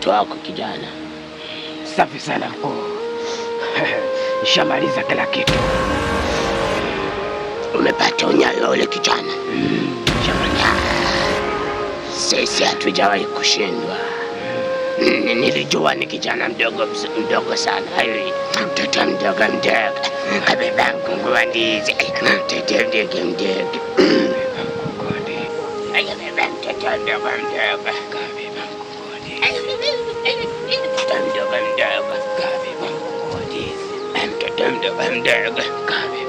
Mtoto wako kijana. Safi sana mkuu. Nishamaliza kila kitu. Umepata unyayo wa ule kijana? Nishamaliza. Sisi hatujawahi kushindwa. Nilijua ni kijana mdogo mdogo sana. Ai, mtoto mdogo mdogo kabeba mkungu wa ndizi. Mtoto mdogo mdogo. Mkungu wa ndizi. Kabeba mtoto mdogo mdogo. Kabeba mkungu wa ndizi. Mtoto mdogo mdogo. Kabeba mkungu wa ndizi. Mtoto mdogo mdogo. Kabeba